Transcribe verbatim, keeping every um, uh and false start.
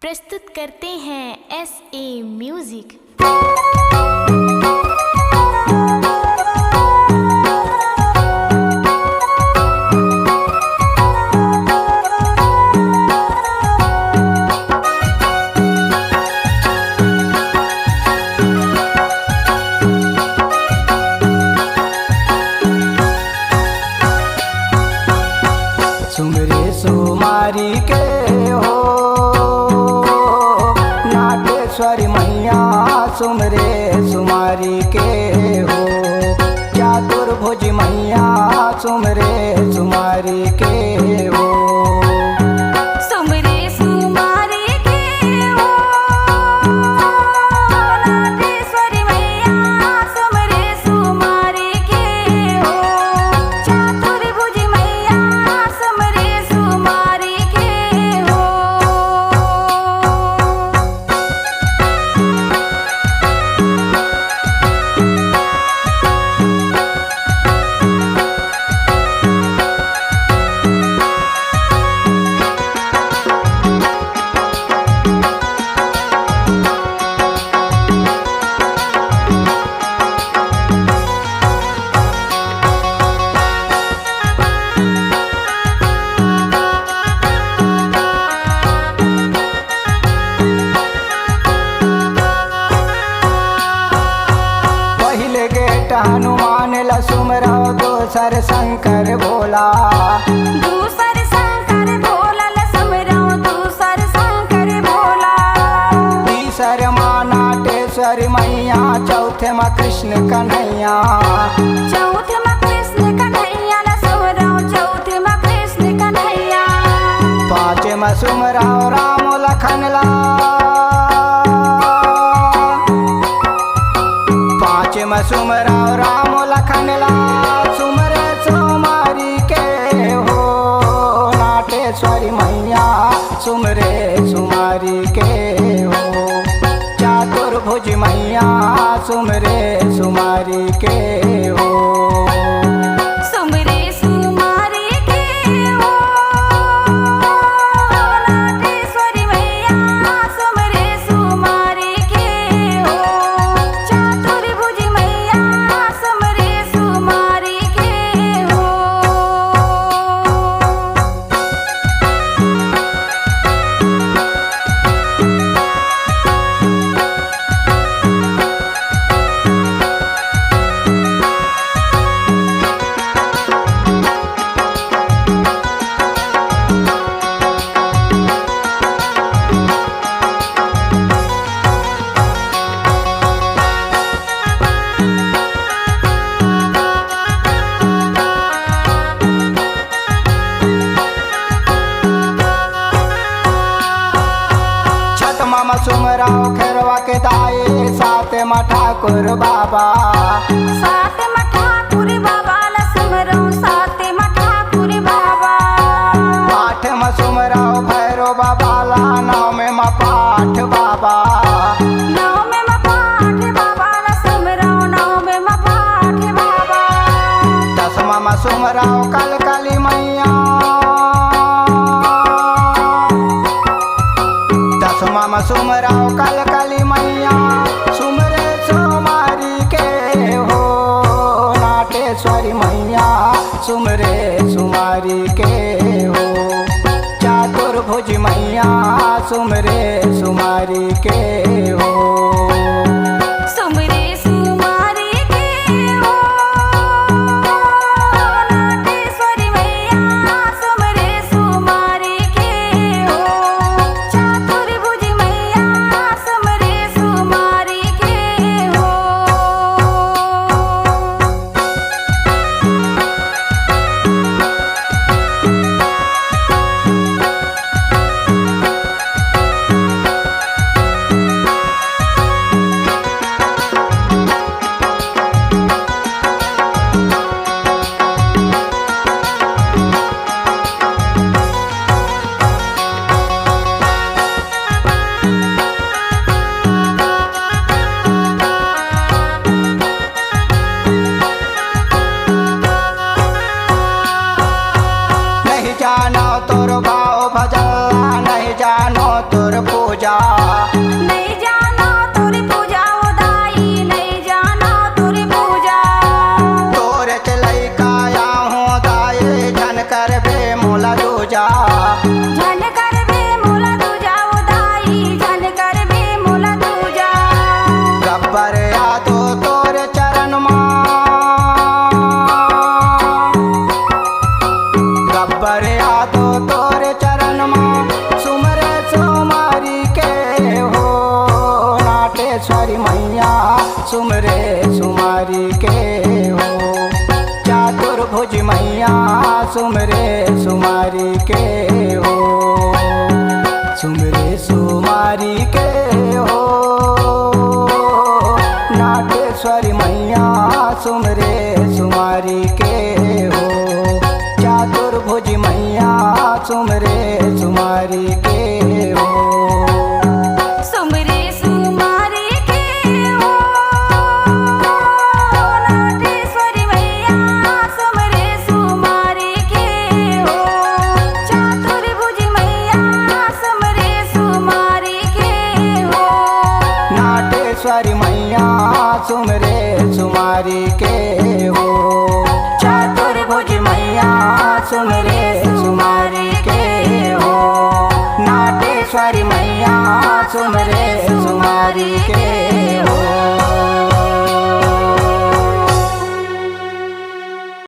प्रस्तुत करते हैं एस ए म्यूजिक। सुमरे सुमारी के हो नाटेश्वरी मैया, सुमरे सुमारी के हो चातुर्भुज मैया, सुमरे सुमारी के हो। सुमरे सुमारी के हो नाटेश्वरी मैया, सुमरे सुमारी के हो चातुर्भुज मैया, सुमरे सुमारी के हो। पहिले गेट हनुमान ल सुमरव, दोसर शंकर भोला। दूसर शंकर भोला ल सुमरव, दूसर शंकर भोला। तीसर माँ नाटेश्वरी मैया, चौथे माँ कृष्ण कन्हैया। चौथे माँ कृष्ण कन्हैया ल सुमरव, चौथे माँ कृष्ण कन्हैया। पाँचे माँ सुमरव राम लखन ला। पाँचे माँ सुमरव राम लखन ला, सुमरे सुमारी के हो नाटेश्वरी मैया, सुमरे सुमारी के हो चातुर्भुज मैया, सुमरे सुमारी के हो। सुमरे सुमारी के हो नाटेश्वरी मैया, सुमरे सुमारी के हो चातुर्भुज मैया, सुमरे सुमारी के हो। छठ मामा सुमरव खेरवा के दाई, सात मा ठाकुर बाबा। सात मा ठाकुर बाबा ल सुमरव, सात मा ठाकुर बाबा। आठ मा सुमरव भैरव बाबा ला, नौ में मा पाठ बाबा। नौ में मा पाठ बाबा ल सुमरव, नौ में मा पाठ बाबा। दसमा मा सुमरव कलकली मैया। दसमा मा सुमरव कलकली मैया, सुमरे सुमारी के हो नाटेश्वरी मैया, सुमरे सुमारी के हो चातुर्भुज मैया, सुमरे सुमारी के हो। सुमरे सुमारी के हो नाटेश्वरी मैया, सुमरे सुमारी के हो चातुर्भुज मैया, सुमरे सुमारी के हो। नहीं जानो तोर पूजा ओ दाई, नहीं जानो तोर पूजा। तोरे के लइका आहों दाई, झन करबे मोला दूजा। झन करबे मोला दूजा ओ दाई, झन करबे मोला दूजा। गब्बर यादव तोरे चरण मा, गब्बर यादव तोरे चरण मा, सुमरे सुमारी के हो। नाटेश्वरी मैया सुमरे सुमारी के हो। चतुर्भुज मैया सुमरे सुमारी के हो। सुमरे सुमारी के हो। नाटेश्वरी मैया सुमरे सुमारी के हो। चतुर्भुज मैया सुमरे सुमारी के हो। सुमरे सुमारी के हो। नाटेश्वरी मैया सुमरे सुमारी के हो। चतुर्भुज मैया सुमरे सुमारी के हो। नाटेश्वरी मैया सुमरे सुमारी के हो। चतुर्भुज मैया सुमरे सुमारी के हो। नाटेश्वरी